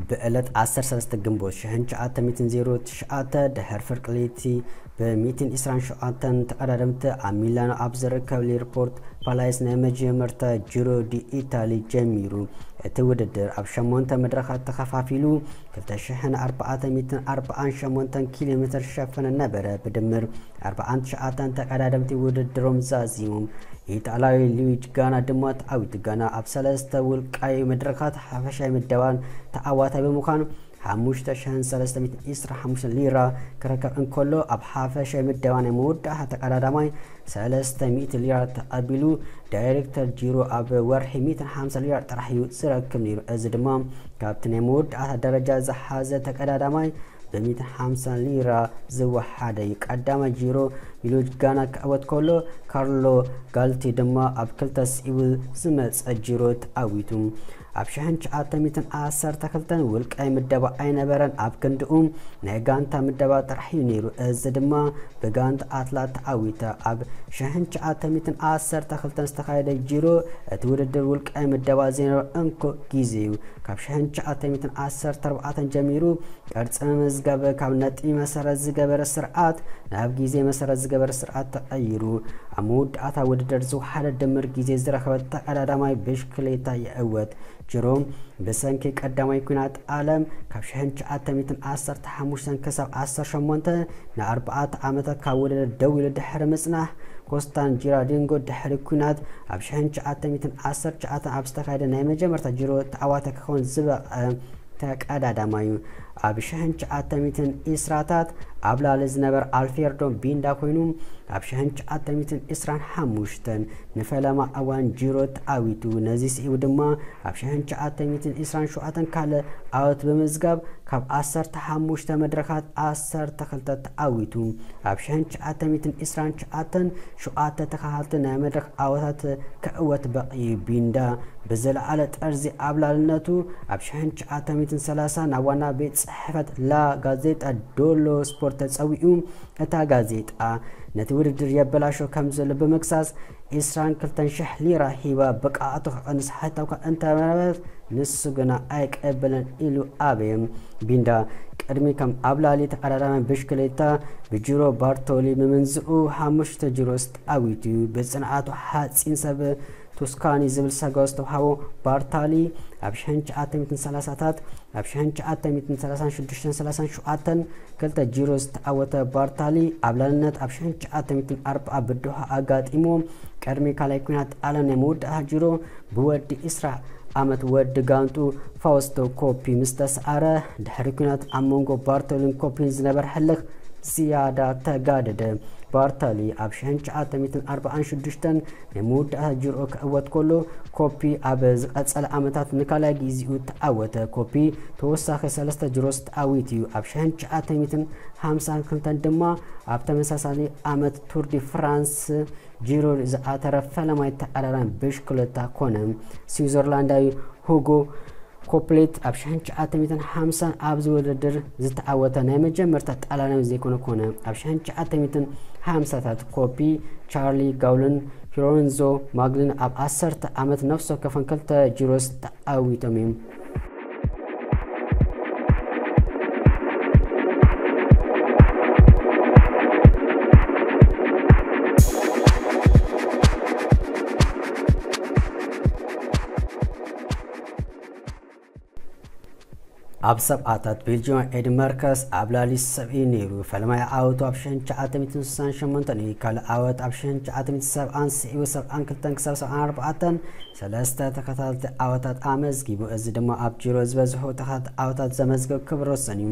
ብዕለት ዓሰርተ ሰለስተ ግንቦት ሽሕን ትሽዓተ ሚእትን ዜሮ ትሽዓተ ድሕሪ ፍርቂ ለይቲ ብ ሚእትን ዕስራን ሸውዓተን ተቐዳደምቲ ኣብ ሚላኖ ኣብ ዝርከብ ሊርፖርት ፓላይስ ናይ መጀመርታ ጂሮ ዲ ኢታሊ ጀሚሩ። እቲ ውድድር ኣብ ሸሞንተ መድረኻት ተኸፋፊሉ ክልተ ሽሕን ኣርባዕተ ሚእትን ኣርባዓን ሸሞንተን ኪሎ ሜትር ዝሸፈነ ነበረ። ብድምር ኣርባዓን ትሽዓተን ተቐዳደምቲ ውድድሮም ዛዚሞም። ኢጣልያዊ ሉዊጅ ጋና ድማ ተዓዊቱ። ጋና ኣብ ሰለስተ ውልቃዊ መድረኻት ሓፈሻዊ ምደባን ተዓዋታይ ብምዃን ሓሙሽተ ሽሕን ሰለስተ ሚእትን ዕስራን ሓሙሽተን ሊራ ክረከብ እንከሎ፣ ኣብ ሓፈሻዊ ምደባ ናይ መወዳእታ ተቐዳዳማይ ሰለስተ ሚእቲ ሊራ ተቐቢሉ። ዳይሬክተር ጂሮ ኣብ ወርሒ ሚእትን ሓምሳን ሊራ ጥራሕ እዩ ዝረክብ ነይሩ። እዚ ድማ ካብቲ ናይ መወዳእታ ደረጃ ዝሓዘ ተቐዳዳማይ ብሚእትን ሓምሳን ሊራ ዝወሓደ እዩ። ቀዳማይ ጂሮ ሉዊጅ ጋና ክዕወት ከሎ፣ ካርሎ ጋልቲ ድማ ኣብ ክልተ ስዒቡ ዝመጸ ጂሮ ተዓዊቱ። ኣብ ሽሕን ትሽዓተ ሚእትን ዓሰርተ ክልተን ውልቃዊ ምደባ ኣይነበረን። ኣብ ክንድኡ ናይ ጋንታ ምደባ ጥራሕ እዩ ነይሩ። እዚ ድማ ብጋንታ ኣትላት ተዓዊተ። ኣብ ሽሕን ትሽዓተ ሚእትን ዓሰርተ ክልተን ዝተኻየደ ጂሮ እቲ ውድድር ውልቃዊ ምደባ ዘይነበሮ እንኮ ግዜ እዩ። ካብ ሽሕን ትሽዓተ ሚእትን ዓሰርተ ኣርባዕተን ጀሚሩ ቅርጺ ምምዝጋብ ካብ ነጥቢ መሰረት ዝገበረ ስርዓት ናብ ግዜ መሰረት ዝገበረ ስርዓት ተቐይሩ። ኣብ መወዳእታ ውድድር ዝወሓደ ድምር ግዜ ዝረኸበ ተቐዳዳማይ ብሽክሌታ ይዕወት። ጅሮ ብሰንኪ ቀዳማይ ኲናት ዓለም ካብ ሽሕን ትሽዓተ ሚእትን ዓሰርተ ሓሙሽተን ክሳብ ዓሰርተ ሸሞንተ ንኣርባዕተ ዓመታት ካብ ውድድር ደው ኢሉ ድሕሪ ምጽናሕ፣ ኮስታን ጂራዲንጎ ድሕሪ ኲናት ኣብ ሽሕን ትሽዓተ ሚእትን ዓሰርተ ትሽዓተን ኣብ ዝተኻየደ ናይ መጀመርታ ጂሮ ተዓዋታይ ክኸውን ዝበቕዐ ተቀዳዳማዩ። ኣብ ሽሕን ትሽዓተ ሚእትን ዕስራታት ኣብ ላዕሊ ዝነበር ኣልፌርዶ ቢንዳ ኮይኑ፣ ኣብ ሽሕን ትሽዓተ ሚእትን ዕስራን ሓሙሽተን ንፈለማ እዋን ጂሮ ተዓዊቱ። ነዚ ስዒቡ ድማ ኣብ ሽሕን ትሽዓተ ሚእትን ዕስራን ሸውዓተን ካልእ ዓወት ብምዝጋብ ካብ ዓሰርተ ሓሙሽተ መድረኻት ዓሰርተ ክልተ ተዓዊቱ። ኣብ ሽሕን ትሽዓተ ሚእትን ዕስራን ትሽዓተን ሸውዓተ ተኸታተልቲ ናይ መድረኽ ዓወታት ክዕወት በቒዩ። ቢንዳ ብዝለዓለ ጠርዚ ኣብ ላዕልነቱ ኣብ ሽሕን ትሽዓተ ሚእትን ሰላሳን ናብ ዋና ቤት ጽሕፈት ላ ጋዜጣ ዶሎ ስፖርት ተጸዊዑ። እታ ጋዜጣ ነቲ ውድድር የበላሾ ከም ዘሎ ብምክሳስ፣ ዕስራን ክልተን ሽሕ ሊራ ሂባ ብቕዓቱ ክቕንስ ሓቲታቶ እኳ እንተነበረት፣ ንሱ ግና ኣይቀበለን ኢሉ ኣበየ። ቢንዳ ቅድሚ ከም ኣብ ላዕሊ ተቐዳዳማይ ብሽክሌታ ብጂሮ ባርቶሊ ምምንዝኡ ሓሙሽተ ጂሮስ ተዓዊቱ እዩ። ብጽንዓቱ ሓጺን ሰብ ቱስካኒ ዝብል ሰጎ ዝተውሃቦ ባርታሊ ኣብ ሽሕን ትሽዓተ ሚእትን ሰላሳታት፣ ኣብ ሽሕን ትሽዓተ ሚእትን ሰላሳን ሽዱሽተን ሰላሳን ሸውዓተን ክልተ ጂሮ ዝተዓወተ ባርታሊ ኣብ ላዕልነት ኣብ ሽሕን ትሽዓተ ሚእትን ኣርባዓ ብዶሃ ኣጋጢሞ። ቅድሚ ካልኣይ ኲናት ዓለም ናይ መወዳእታ ጂሮ ብወዲ ዕስራ ዓመት ወዲ ጋንጡ ፋውስቶ ኮፒ ምስ ተሰዓረ፣ ድሕሪ ኲናት ኣብ መንጎ ባርቶሊን ኮፒን ዝነበረ ሕልኽ ዝያዳ ተጋደደ። ባርታሊ ኣብ ሽሕን ትሽዓተ ሚእትን ኣርባዓን ሽዱሽተን ናይ መወዳእታ ጅርኦ ክዕወት ከሎ፣ ኮፒ ኣብ ዝቐጸለ ዓመታት ንካልኣይ ግዜኡ ተዓወተ። ኮፒ ተወሳኺ ሰለስተ ጅሮስ ተዓዊቱ እዩ። ኣብ ሽሕን ትሽዓተ ሚእትን ሓምሳን ክልተን ድማ ኣብ ተመሳሳሊ ዓመት ቱር ዲ ፍራንስ ጂሮ ዝኣተረ ፈለማይ ተቐዳዳሚ ብሽክለታ ኮነ። ስዊዘርላንዳዊ ሁጎ ኮፕሌት ኣብ ሽሕን ትሽዓተ ሚእትን ሓምሳን ኣብዚ ውድድር ዝተዓወተ ናይ መጀመርታ ጣልያናዊ ዘይኮነ ኮነ። ኣብ ሽሕን ትሽዓተ ሚእትን ሓምሳታት ኮፒ፣ ቻርሊ ጋውልን ፊሎረንዞ ማግልን ኣብ ዓሰርተ ዓመት ነፍሲ ወከፈን ክልተ ጂሮስ ተዓዊቶም እዮም። ኣብ ሰብዓታት ቤልጂማዊ ኤዲ መርከስ ኣብ ላሊ ሰብኢ ነይሩ። ፈለማይ ዓወቱ ኣብ ሽሕን ትሽዓተ ሚእትን ስሳን ሸሞንተን እዩ። ካልእ ዓወት ኣብ ሽሕን ትሽዓተ ሚእትን ሰብዓን ስዒቡ ሰብዓን ክልተን ክሳብ ሰብዓን ኣርባዕተን ሰለስተ ተኸታተልቲ ዓወታት ኣመዝጊቡ። እዚ ድማ ኣብ ጂሮ ዝበዝሑ ተኸታተልቲ ዓወታት ዘመዝገብ ክብረ ወሰን እዩ።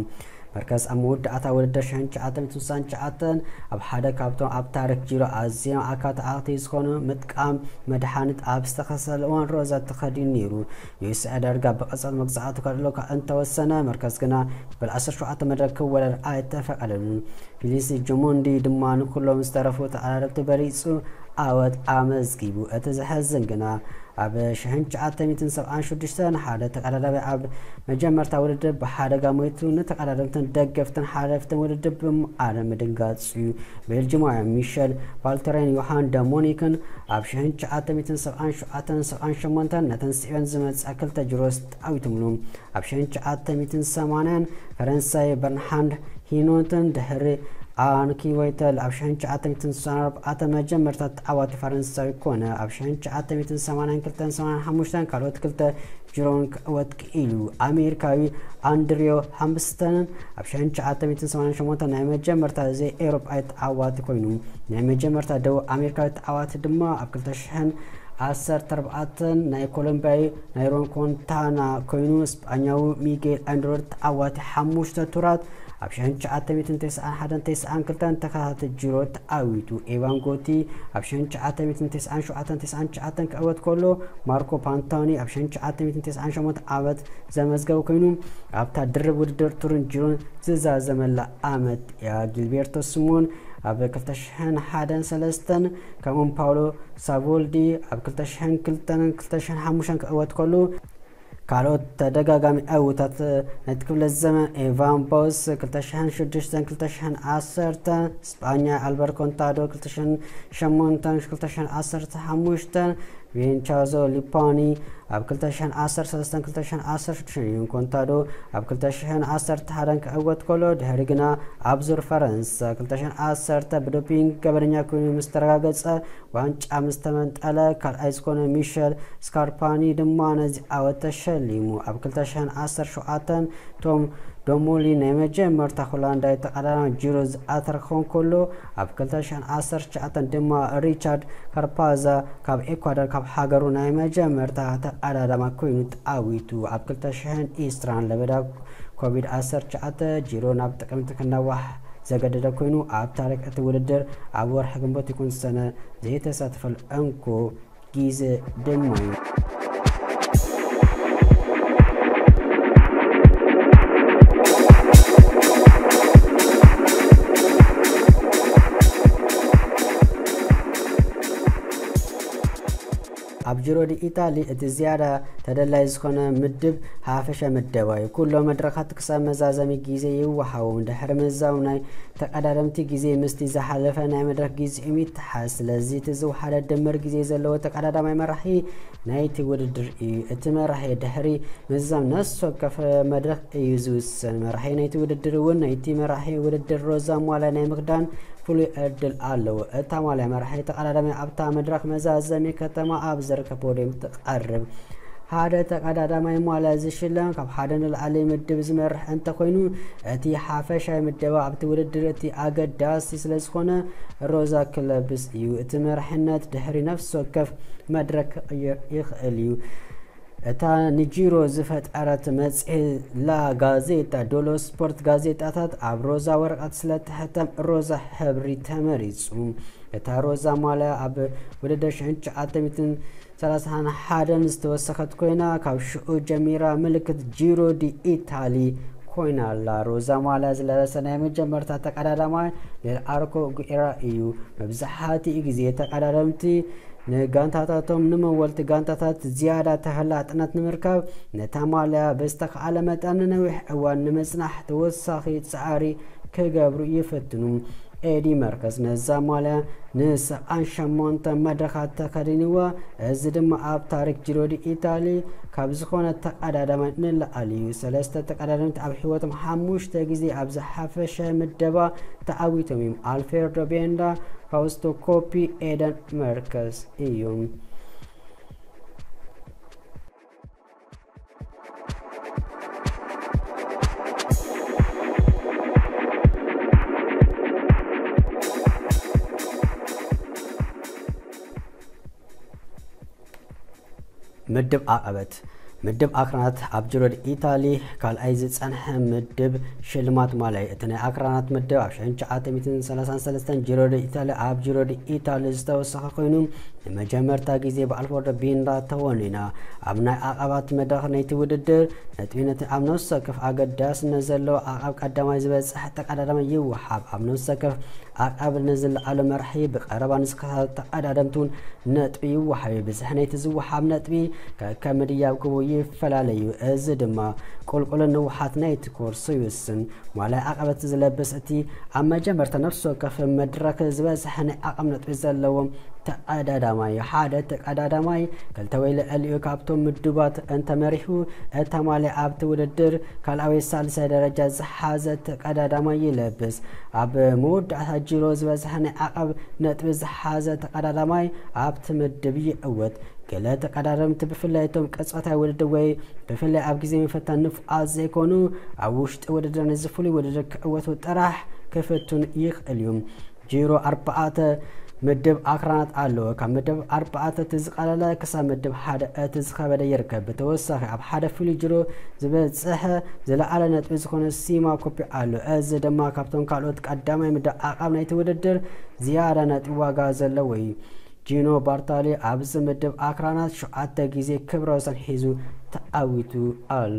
መርከስ ኣብ መወዳእታ ውድድር ሽሕን ትሽዓተ ሚእትን ስሳን ትሽዓተን ኣብ ሓደ ካብቶም ኣብ ታሪኽ ጂሮ ኣዝዮም ኣካል ተዓወትቲ ዝኾኑ ምጥቃም መድሓኒት ኣብ ዝተኸሰለ እዋን ሮዛ ተኸዲኑ ነይሩ። ዩኤስኤ ዳርጋ ብቐጻሊ መግዛእቱ ከድልዎ እንተወሰነ፣ መርከስ ግና በል ዓሰርተ ሸውዓተ መድረኽ ክወዳደር ኣይተፈቐደሉን። ፊሊሲ ጆሞንዲ ድማ ንኩሎም ዝተረፉ ተቐዳደምቲ በሊጹ። ዓወት ኣመዝጊቡ። እቲ ዘሕዝን ግና ኣብ ሽሕን ትሽዓተ ሚእትን ሰብዓን ሽዱሽተን ሓደ ተቐዳዳማይ ኣብ መጀመርታ ውድድር ብሓደጋ ሞይቱ፣ ንተቐዳደምትን ደገፍትን ሓለፍትን ውድድር ብማዕረ ምድንጋጽ እዩ። ቤልጂማውያን ሚሸል ቫልተሬን ዮሃን ደሞኒክን ኣብ ሽሕን ትሽዓተ ሚእትን ሰብዓን ሸውዓተን ሰብዓን ሸሞንተን ነተን ስዒበን ዝመጻ ክልተ ጅሮስ ተዓዊቶምሉ። ኣብ ሽሕን ትሽዓተ ሚእትን ሰማንያን ፈረንሳይ በርንሃርድ ሂኖትን ድሕሪ ኣንኪ ወይተል ኣብ ሽሕን ትሽዓተ ሚእትን ስሳን ኣርባዕተ መጀመርታ ተዓዋቲ ፈረንሳዊ ኮነ። ኣብ ሽሕን ትሽዓተ ሚእትን ሰማንያን ክልተን ሰማንያን ሓሙሽተን ካልኦት ክልተ ጅሮን ክዕወት ክኢሉ። ኣሜሪካዊ ኣንድሪዮ ሃምስተንን ኣብ ሽሕን ትሽዓተ ሚእትን ሰማንያን ሸሞንተን ናይ መጀመርታ ዘይ ኤውሮጳዊ ተዓዋቲ ኮይኑ። ናይ መጀመርታ ደቡብ ኣሜሪካዊ ተዓዋቲ ድማ ኣብ ክልተ ሽሕን ዓሰርተ ኣርባዕተን ናይ ኮሎምቢያዊ ናይሮን ኮንታና ኮይኑ፣ ስጳኛዊ ሚጌል ኣንድሮድ ተዓዋቲ ሓሙሽተ ቱራት ኣብ ሽሕን ትሽዓተ ሚእትን ተስዓን ሓደን ተስዓን ክልተን ተኸታተልቲ ጅሮ ተዓዊቱ። ኤቫን ጎቲ ኣብ ሽሕን ትሽዓተ ሚእትን ተስዓን ሸውዓተን ተስዓን ትሽዓተን ክዕወት ከሎ፣ ማርኮ ፓንታኒ ኣብ ሽሕን ትሽዓተ ሚእትን ተስዓን ሸሞንተን ዓመት ዘመዝገበ ኮይኑ፣ ኣብታ ድርብ ውድድር ቱርን ጅሮን ዝዛዘመላ ዓመት እያ። ጊልቤርቶ ሲሞን ኣብ ክልተ ሽሕን ሓደን ሰለስተን ከምኡውን ፓውሎ ሳቮልዲ ኣብ ክልተ ሽሕን ክልተን ክልተ ሽሕን ሓሙሽተን ክዕወት ከሎ፣ ካልኦት ተደጋጋሚ ዕውታት ናይቲ ክፍለ ዘመን ኤቫን ቦስ ክልተ ሽሕን ሽዱሽተን ክልተ ሽሕን ዓሰርተ፣ ስጳኛ ኣልበር ኮንታዶ ክልተ ሽሕን ሸሞንተን ክልተ ሽሕን ዓሰርተ ሓሙሽተን፣ ቪንቻዞ ሊፓኒ ኣብ ክልተ ሽሕን ዓሰርተ ሰለስተን ክልተ ሽሕን ዓሰርተ ሽዱሽተን፣ ዩን ኮንታዶ ኣብ ክልተ ሽሕን ዓሰርተ ሓደን ክዕወት ከሎ፣ ድሕሪ ግና ኣብ ዙር ፈረንሳ ክልተ ሽሕን ዓሰርተ ብዶፒንግ ገበነኛ ኮይኑ ምስ ተረጋገጸ፣ ዋንጫ ምስ ተመንጠለ፣ ካልኣይ ዝኾነ ሚሸል ስካርፓኒ ድማ ነዚ ዓወት ተሸሊሙ። ኣብ ክልተ ሽሕን ዓሰርተ ሸውዓተን ቶም ዶሞሊ ናይ መጀመርታ ሆላንዳዊ ተቐዳዳማይ ጅሮ ዝኣተረ ክኸውን ከሎ፣ ኣብ ክልተ ሽሕን ዓሰርተ ትሽዓተን ድማ ሪቻርድ ካርፓዛ ካብ ኤኳዶር ካብ ሃገሩ ናይ መጀመርታ ተቐዳዳማይ ኮይኑ ተዓዊቱ። ኣብ ክልተ ሽሕን ዕስራን ለበዳ ኮቪድ ዓሰርተ ትሽዓተ ጅሮ ናብ ጥቅምቲ ክናዋሕ ዘገደደ ኮይኑ፣ ኣብ ታሪክ እቲ ውድድር ኣብ ወርሒ ግንቦት ይኹን ሰነ ዘይተሳተፈሉ እንኮ ግዜ ድማ እዩ። ኣብ ጅሮ ዲ ኢታሊ እቲ ዝያዳ ተደላይ ዝኾነ ምድብ ሓፈሻ ምደባ እዩ። ኩሎም መድረኻት ክሳብ መዛዘሚ ግዜ ይወሃቦም። ድሕሪ ምዛም ናይ ተቐዳደምቲ ግዜ ምስቲ ዝሓለፈ ናይ መድረኽ ግዜኦም ይተሓዝ። ስለዚ እቲ ዝወሓደ ድምር ግዜ ዘለዎ ተቐዳዳማይ መራሒ ናይቲ ውድድር እዩ። እቲ መራሒ ድሕሪ ምዛም ነፍሲ ወከፍ መድረኽ እዩ ዝውሰን። መራሒ ናይቲ ውድድር እውን ናይቲ መራሒ ውድድር ሮዛ ማልያ ናይ ምኽዳን ፍሉይ ዕድል ኣለዎ። እታ ማልያ መራሒ ተቐዳዳማይ ኣብታ መድረኽ መዛዘሚ ከተማ ኣብ ዝርከብ ፖድየም ትቐርብ። ሓደ ተቐዳዳማይ ማልያ ዝሽለም ካብ ሓደ ንላዕሊ ምድብ ዝመርሕ እንተኾይኑ፣ እቲ ሓፈሻዊ ምደባ ኣብቲ ውድድር እቲ ኣገዳሲ ስለ ዝኾነ ሮዛ ክለብስ እዩ። እቲ መራሕነት ድሕሪ ነፍሲ ወከፍ መድረኽ ክቕይር ይኽእል እዩ። እታ ንጂሮ ዝፈጠረት መጽሔት ላ ጋዜጣ ዶሎ ስፖርት ጋዜጣታት ኣብ ሮዛ ወረቐት ስለ ትሕተም ሮዛ ሕብሪ ተመሪጹ። እታ ሮዛ ማልያ ኣብ ውድድር ሽሕን ትሽዓተ ሚእትን ሰላሳን ሓደን ዝተወሰኸት ኮይና፣ ካብ ሽዑ ጀሚራ ምልክት ጂሮ ዲ ኢታሊ ኮይና ኣላ። ሮዛ ማልያ ዝለበሰ ናይ መጀመርታ ተቐዳዳማይ ኔል ኣርኮ ጉኤራ እዩ። መብዛሕትኡ ግዜ ተቐዳደምቲ ንጋንታታቶም ንመወልቲ ጋንታታት ዝያዳ ተፈላጥነት ንምርካብ፣ ነታ ማልያ ብዝተኻእለ መጠን ንነዊሕ እዋን ንምጽናሕ ተወሳኺ ጻዕሪ ክገብሩ ይፍትኑ። ኤዲ መርከስ ነዛ ማልያ ንሰብዓን ሸሞንተ መድረኻት ተኸዲንዋ። እዚ ድማ ኣብ ታሪክ ጂሮ ዲ ኢታሊ ካብ ዝኾነ ተቐዳዳማይ ንላዕሊ እዩ። ሰለስተ ተቐዳደምቲ ኣብ ህይወቶም ሓሙሽተ ግዜ ኣብ ዝሓፈሸ ምደባ ተዓዊቶም እዮም። ኣልፌርዶ ቤንዳ፣ ፋውስቶ ኮፒ፣ ኤደን መርከስ እዮም። ምድብ ዓቐበት። ምድብ ኣክራናት ኣብ ጅሮ ዲ ኢታሊ ካልኣይ ዝጸንሐ ምድብ ሽልማት ማልያ እዩ። እቲ ናይ ኣክራናት ምድብ ኣብ ሽሕን ትሽዓተ ሚእትን ሰላሳን ሰለስተን ጅሮ ዲ ኢታሊ ኣብ ጅሮ ዲ ኢታሊ ዝተወሰኸ ኮይኑ፣ ንመጀመርታ ግዜ ብኣልፎርዶ ቢንዳ ተወኒና። ኣብ ናይ ዓቐባት መድረኽ ናይቲ ውድድር፣ ነጥቢ ነቲ ኣብ ነፍሲ ወከፍ ኣገዳስነት ዘለዎ ዓቐብ ቀዳማይ ዝበጽሕ ተቐዳዳማይ ይወሃብ። ኣብ ነፍሲ ወከፍ ዓቐብ ንዝለዓሉ መራሒ ብቐረባ ንዝከታተሉ ተቐዳደምቲ እውን ነጥቢ ይወሃብ እዩ። ብዝሒ ናይቲ ዝወሃብ ነጥቢ ከከም ምድያብ ግቡ ይፈላለ እዩ። እዚ ድማ ቁልቁልን ንውሓት ናይቲ ኮርስ ይውስን። ማልያ ዓቐበት ዝለብስ እቲ ኣብ መጀመርታ ነፍሲ ወከፍ መድረኽ ዝበዝሐ ናይ ዓቐብ ነጥቢ ዘለዎ ተቐዳዳማይ። ሓደ ተቐዳዳማይ ክልተ ወይ ልዕሊኡ ካብቶም ምድባት እንተመሪሑ፣ እታ ማልያ ኣብቲ ውድድር ካልኣይ ወይ ሳልሳይ ደረጃ ዝሓዘ ተቐዳዳማይ ይለብስ። ኣብ መወዳእታ ጅሮ ዝበዝሐ ናይ ዓቐብ ነጥቢ ዝሓዘ ተቐዳዳማይ ኣብቲ ምድብ ይዕወት። ገለ ተቐዳደምቲ ብፍላይ እቶም ቅጽበታዊ ውድድር ወይ ብፍላይ ኣብ ግዜ መፈተን ንፉዓት ዘይኮኑ ኣብ ውሽጢ ውድድር ነዚ ፍሉይ ውድድር ክዕወቱ ጥራሕ ክፍቱን ይኽእል እዩ። ጂሮ ኣርባዕተ ምድብ ኣክራናት ኣለዎ። ካብ ምድብ ኣርባዕተ እቲ ዝቐለለ ክሳብ ምድብ ሓደ እቲ ዝኸበደ ይርከብ። ብተወሳኺ ኣብ ሓደ ፍሉይ ጅሮ ዝበጽሐ ዝለዓለ ነጥቢ ዝኾነ ሲማ ኮፒ ኣሎ። እዚ ድማ ካብቶም ካልኦት ቀዳማይ ምድብ ዓቐብ ናይቲ ውድድር ዝያዳ ነጥቢ ዋጋ ዘለዎ እዩ። ጂኖ ባርታሊ ኣብዚ ምድብ ኣክራናት ሸውዓተ ግዜ ክብረ ወሰን ሒዙ ተዓዊቱ ኣሎ።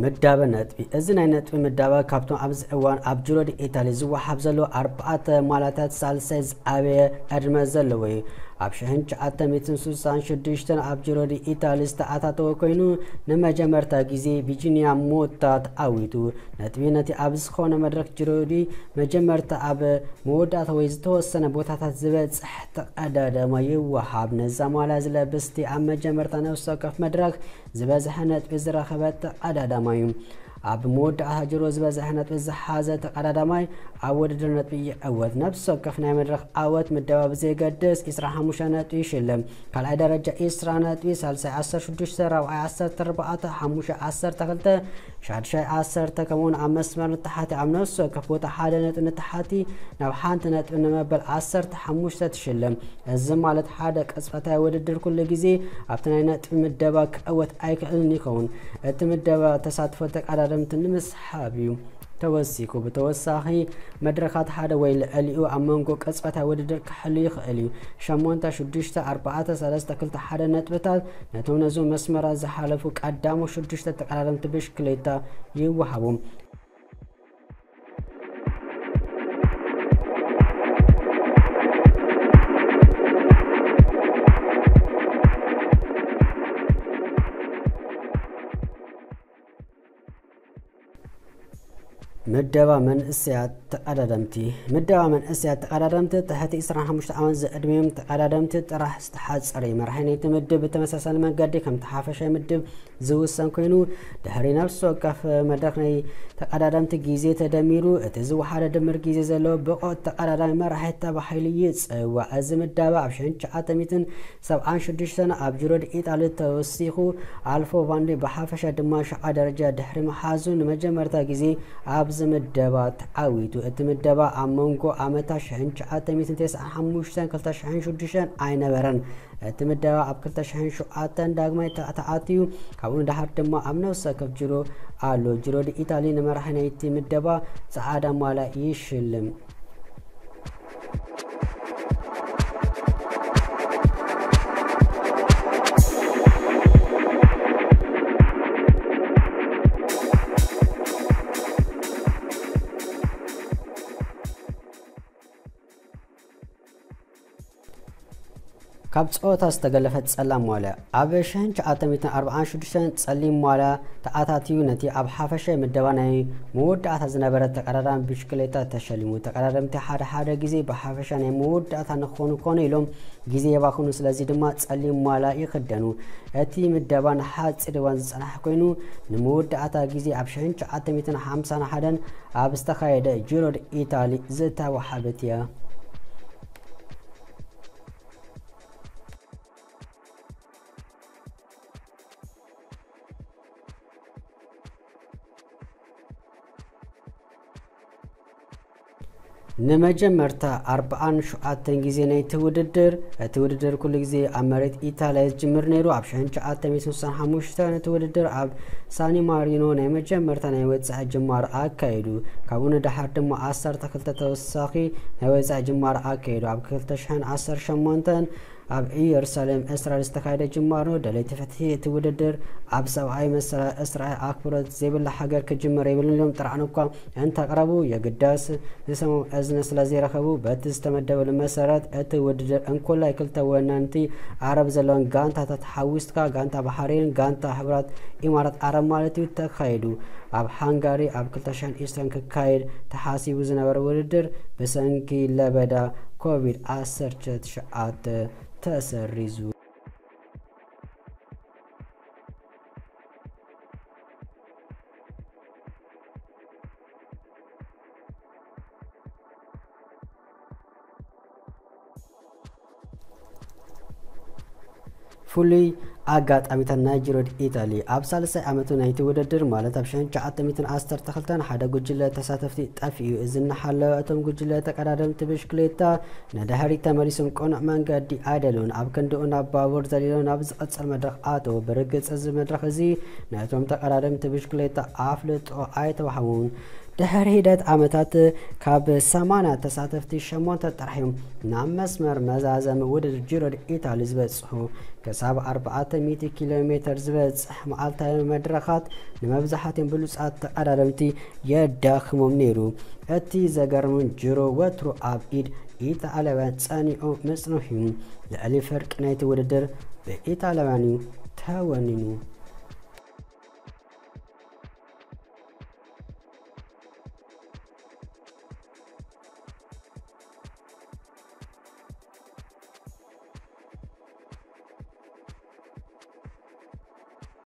ምዳበ ነጥቢ። እዚ ናይ ነጥቢ ምዳበ ካብቶም ኣብዚ እዋን ኣብ ጅሮ ዲ ኢታሊ ዝወሃብ ዘሎ ኣርባዕተ ማላታት ሳልሳይ ዝዓበየ ዕድመ ዘለዎ እዩ። ኣብ ሽሕን ትሽዓተ ሚእትን ስሳን ሽዱሽተን ኣብ ጅሮ ዲ ኢታሊ ዝተኣታተወ ኮይኑ፣ ንመጀመርታ ግዜ ቪጂኒያ ሞታ ተዓዊቱ። ነጥቢ ነቲ ኣብ ዝኾነ መድረኽ ጅሮ ዲ መጀመርታ ኣብ መወዳእታ ወይ ዝተወሰነ ቦታታት ዝበጽሕ ተቐዳዳማይ ይወሃብ። ነዛ ማልያ ዝለብስ እቲ ኣብ መጀመርታ ነፍሲ ወከፍ መድረኽ ዝበዝሐ ነጥቢ ዝረኸበ ተቐዳዳማይ እዩ። ኣብ መወዳእታ ጅሮ ዝበዝሐ ነጥቢ ዝሓዘ ተቐዳዳማይ ኣብ ውድድር ነጥቢ ይዕወት። ነፍሲ ወከፍ ናይ መድረኽ ዓወት ምደባ ብዘየገድስ ዕስራን ሓሙሽተን ነጥቢ ይሽለም። ካልኣይ ደረጃ ዕስራ ነጥቢ፣ ሳልሳይ ዓሰርተ ሽዱሽተ፣ ራብዓይ ዓሰርተ ኣርባዕተ፣ ሓሙሻይ ዓሰርተ ክልተ፣ ሻድሻይ ዓሰርተ፣ ከምኡውን ኣብ መስመር ንታሕቲ ኣብ ነፍሲ ወከፍ ቦታ ሓደ ነጥቢ ንታሕቲ ናብ ሓንቲ ነጥቢ ንመበል ዓሰርተ ሓሙሽተ ትሽለም። እዚ ማለት ሓደ ቅጽበታዊ ውድድር ኩሉ ግዜ ኣብቲ ናይ ነጥቢ ምደባ ክዕወት ኣይክእልን ይኸውን። እቲ ምደባ ተሳትፎ ተቐዳደምቲ ንምስሓብ እዩ ተወሲኹ። ብተወሳኺ መድረኻት ሓደ ወይ ልዕሊኡ ኣብ መንጎ ቅጽበታዊ ውድድር ክሕሉ ይኽእል እዩ። ሸሞንተ፣ ሽዱሽተ፣ ኣርባዕተ፣ ሰለስተ፣ ክልተ፣ ሓደ ነጥብታት ነቶም ነዞም መስመራት ዝሓለፉ ቀዳሞት ሽዱሽተ ተቐዳደምቲ ብሽክሌታ ይወሃቡ። ምደባ መንእሰያት ተቐዳደምቲ። ምደባ መንእሰያት ተቐዳደምቲ ትሕቲ ዕስራን ሓሙሽተ ዓመት ዝዕድሚኦም ተቐዳደምቲ ጥራሕ ዝተሓጸረ እዩ። መራሒ ናይቲ ምድብ ብተመሳሳሊ መገዲ ከምቲ ሓፈሻዊ ምድብ ዝውሰን ኮይኑ፣ ድሕሪ ነፍሲ ወከፍ መድረኽ ናይ ተቐዳደምቲ ግዜ ተደሚሩ፣ እቲ ዝወሓደ ድምር ግዜ ዘለዎ ብቑዕ ተቐዳዳሚ መራሒ ተባሂሉ ይጽዋዕ። እዚ ምደባ ኣብ ሽሕን ትሽዓተ ሚእትን ሰብዓን ሽዱሽተን ኣብ ጅሮ ዲ ኢጣሊ ተወሲኹ፣ ኣልፎ ቫንዲ ብሓፈሻ ድማ ሻዓ ደረጃ ድሕሪ ምሓዙ ንመጀመርታ ግዜ ኣብዚ ምደባ ተዓዊቱ። እቲ ምደባ ኣብ መንጎ ዓመታት ሽሕን ትሽዓተ ሚእትን ተስዓን ሓሙሽተን ክልተ ሽሕን ሽዱሽተን ኣይነበረን። እቲ ምደባ ኣብ ክልተ ሽሕን ሸውዓተን ዳግማይ ተኣታኣት እዩ። ካብኡ ንደሓር ድማ ኣብ ነፍሲ ወከፍ ጅሮ ኣሎ። ጅሮ ዲ ኢታሊ ንመራሒ ናይቲ ምደባ ጸዓዳ ማልያ ይሽልም። ካብ ጸወታ ዝተገለፈት ጸላም ማልያ። ኣብ ሽሕን ትሽዓተ ሚእትን ኣርባዓን ሽዱሽተን ጸሊም ማልያ ተኣታትዩ ነቲ ኣብ ሓፈሻዊ ምደባ ናይ መወዳእታ ዝነበረ ተቐዳዳሚ ብሽክሌታ ተሸሊሙ። ተቐዳደምቲ ሓደ ሓደ ግዜ ብሓፈሻ ናይ መወዳእታ ንኽኾኑ ኮነ ኢሎም ግዜ የባኽኑ፣ ስለዚ ድማ ጸሊም ማልያ ይኽደኑ። እቲ ምደባ ንሓጺር እዋን ዝጸንሐ ኮይኑ፣ ንመወዳእታ ግዜ ኣብ ሽሕን ትሽዓተ ሚእትን ሓምሳን ሓደን ኣብ ዝተኻየደ ጂሮ ድ ኢታሊ ዝተዋህበት እያ። ንመጀመርታ ኣርብዓን ሸውዓተን ግዜ ናይቲ ውድድር። እቲ ውድድር ኩሉ ግዜ ኣብ መሬት ኢታልያ ዝጅምር ነይሩ። ኣብ ሽሕን ትሽዓተ ሚእትን ስሳን ሓሙሽተን እቲ ውድድር ኣብ ሳኒ ማሪኖ ናይ መጀመርታ ናይ ወጻኢ ጅማር ኣካይዱ። ካብኡ ንደሓር ድማ ዓሰርተ ክልተ ተወሳኺ ናይ ወጻኢ ጅማር ኣካይዱ። ኣብ ክልተ ሽሕን ዓሰርተ ሸሞንተን ኣብ ኢየሩሳሌም እስራኤል ዝተኻየደ ጅማሮ ደለይቲ ፍትሒ። እቲ ውድድር ኣብ ሰብኣዊ መሰላት እስራኤል ኣክብሮት ዘይብላ ሃገር ክጅመር የብሉን ኢሎም ጥርዓን እኳ እንተቕረቡ፣ የግዳስ ዝሰምዖም እዝኒ ስለ ዘይረኸቡ፣ በቲ ዝተመደበሉ መሰረት እቲ ውድድር እንኮላይ ክልተ ወነንቲ ዓረብ ዘለወን ጋንታታት ሓዊስካ፣ ጋንታ ባሕሬን፣ ጋንታ ሕቡራት ኢማራት ዓረብ ማለት እዩ፣ ተኻይዱ። ኣብ ሃንጋሪ ኣብ ክልተ ሽሕን ዕስራን ክካየድ ተሓሲቡ ዝነበረ ውድድር ብሰንኪ ለበዳ ኮቪድ ዓሰርተ ትሽዓተ ተሰሪዙ። ፍሉይ ኣጋጣሚታት ናይ ጂሮ ድ ኢታሊ። ኣብ ሳልሳይ ዓመቱ ናይቲ ውድድር፣ ማለት ኣብ ሽሕን ትሽዓተ ሚእትን ዓሰርተ ክልተን፣ ሓደ ጉጅለ ተሳተፍቲ ጠፊኡ። እዚ እናሓለወ፣ እቶም ጉጅለ ተቀዳደምቲ ብሽክሌታ ንድሕሪት ተመሊሶም ቅኑዕ መንገዲ ኣይደለውን። ኣብ ክንድኡ ናብ ባቡር ዘሊሎም ናብ ዝቐጽል መድረኽ ኣተዉ። ብርግጽ፣ እዚ መድረኽ እዚ ነቶም ተቀዳደምቲ ብሽክሌታ ኣፍልጦ ኣይተዋህቦን። ድሕሪ ሒደት ዓመታት፣ ካብ ሰማንያ ተሳተፍቲ፣ ሸሞንተ ጥራሕ እዮም ናብ መስመር መዛዘሚ ውድድር ጂሮ ድ ኢታሊ ዝበጽሑ። ክሳብ ኣርባዕተ ሚእቲ ኪሎ ሜተር ዝበጽሕ መዓልታዊ መድረኻት ንመብዛሕትኦም ብሉጻት ተቐዳደምቲ የዳኽሞም ነይሩ። እቲ ዘገርምን፣ ጂሮ ወትሩ ኣብ ኢድ ኢጣልያውያን ጸኒዑ ምጽንሑ እዩ። ልዕሊ ፍርቂ ናይቲ ውድድር ብኢጣልያውያን እዩ ተወኒኑ።